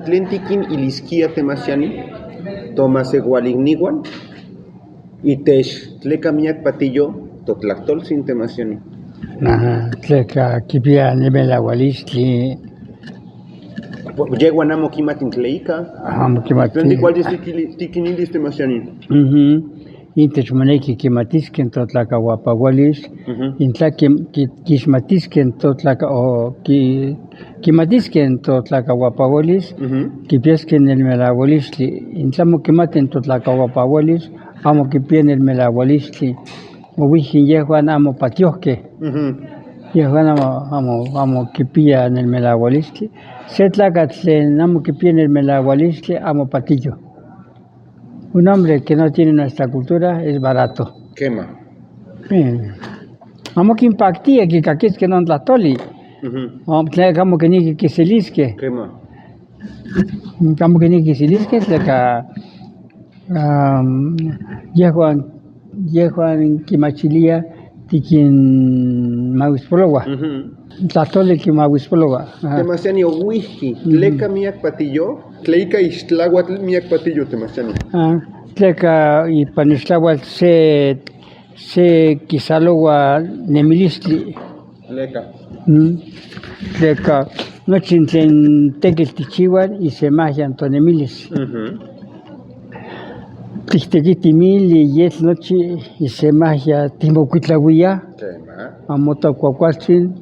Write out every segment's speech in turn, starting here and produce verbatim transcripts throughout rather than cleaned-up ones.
¿Tlen tikiniliskia, Temasiani, tomaseualikniuan itech tleka miak patiyo totlajtoltsin, Temasiani? Ajá, tleka kipia nemelaualistli. Yejuan amo kimatin tleika. Amo kimatin. ¿Tlen tikualtis tikili-, tikinilis, Temasiani? Ujú. Intech moneki kimatiskej totlakauapaualis, ujú, intla kim-, ki-, kixmatiskej totlaka-, o ki-, kimatiskej totlakauapaualis, ujú, kipiaskej nemelaualistli. Intla amo kimati totlakauapaualis, amo kipia nemelaualistli. Owijkin yejuan amo patiokej. Ujú. Yejuan amo, amo, amo kipia nemelaualistli. Se tlakatl tlen amo kipia nemelaualistli, amo patiyo. Un hombre que no tiene nuestra cultura es barato. Kema. Eh, amo kinpaktia kikakiskej non tlajtoli. Ujú. Amo, tleka amo kineki kiseliskej. Kema. Amo kineki kiseliskej, tleka, am, yejuan, yejuan kimachilia tikinmauispoloa. Ujú. Tlajtoli kimauispoloa. Ajá. Temasiani, owijki, ujú, tleka miak patiyo, tleka ixtlauatl miak patiyo, Temasiani. Ah, tleka ipan ixtlauatl se, se kisaloua nemilistli. Tleka. Mm. Tleka nochi tlen tekitl tikchiua isemajya tonemilis. Ujú. Tiktekiti mili yetl nochi isemajya timokuitlauia. Kema. Amo tokuakualtsin,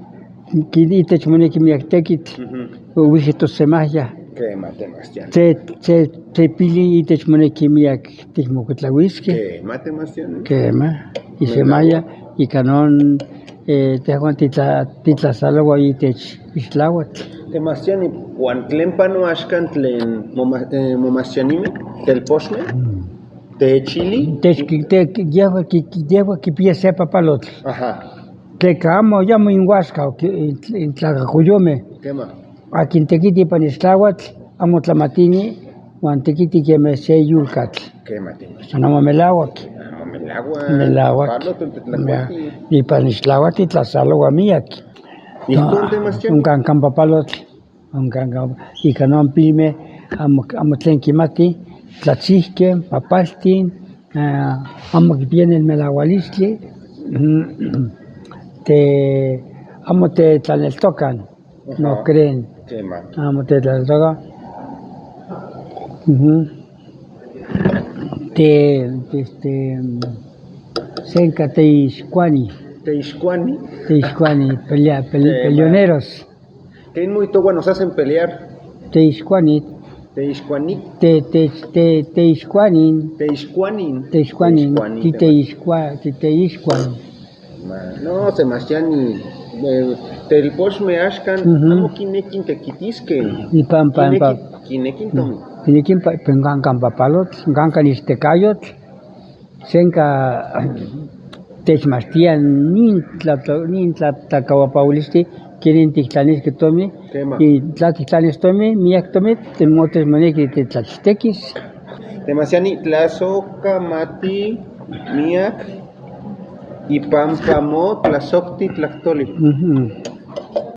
kin-, itech moneki miak tekitl, ujú, owijki tosemajya. Kema, Temasiani. Te, te, tepili itech moneki miak tikmokuitlauiskej. Kema, Temasiani. Kema, isemajya, ika non, eh, tejuan titla-, titlasalouaj itech ixtlauatl. Temasiani, uan tlen panoa axkan tlen moma-, eh, momasianimej, telpochmej? Mm. Techili? Tech-, te-, yejuan ki-, yejuan kipia se papalotl. Ajá. Tleka amo yamo inkuaxka oki-, in-, intlakakoyomej. Kema. Akin tekiti ipan ixtlauatl amo tlamatini uan tekiti kemej se yolkatl. Kema, Temasiani. San amo melauak. Amo melauak. Melauak. Papalotl titlakuati. Ipan ixtlauatl titlasaloua miak. Ijkon, Temasiani. Onkan kan papalotl. Onkan kan, ika non pilmej amo, amo tlen kimati, tlatsijkej, papaltin, ah, amo kipia nemelaualistli, te, amo tetlaneltokan, no creen. Ajá. Kema. Amo tetlaneltokan. Ujú. Te, este, senka teixkuani. Teixkuani. Teixkuani, pelea-, pel-, kema, peleoneros. ¿Ken moijtoua nos hacen pelear? Teixkuani. Teixkuani. Te, te, te, teixkuanin. Teixkuanin. Teixkuanin. Teixkuanin. Titeixkua-, titeixkuan. Ma-, no, Temasiani, eh, telpochmej axkan, ujú, amo kineki tekitiskej. Ipan, pan, kineki, pa-, kineki tomin. Kineki pa-, pan, kan, kan papalotl, kan, kan ixtekayotl. Senka techmachtia nin tlatla-, nin tla-, tlakauapaualistli, kenin tiktlaniskej tomin. Kema. Y tla tiktlanis tomin, miak tomin, te-, motes moneki titlachitekis. Temasiani, tlasokamati miak ipampa motlasojti tlajtoli. Ujú.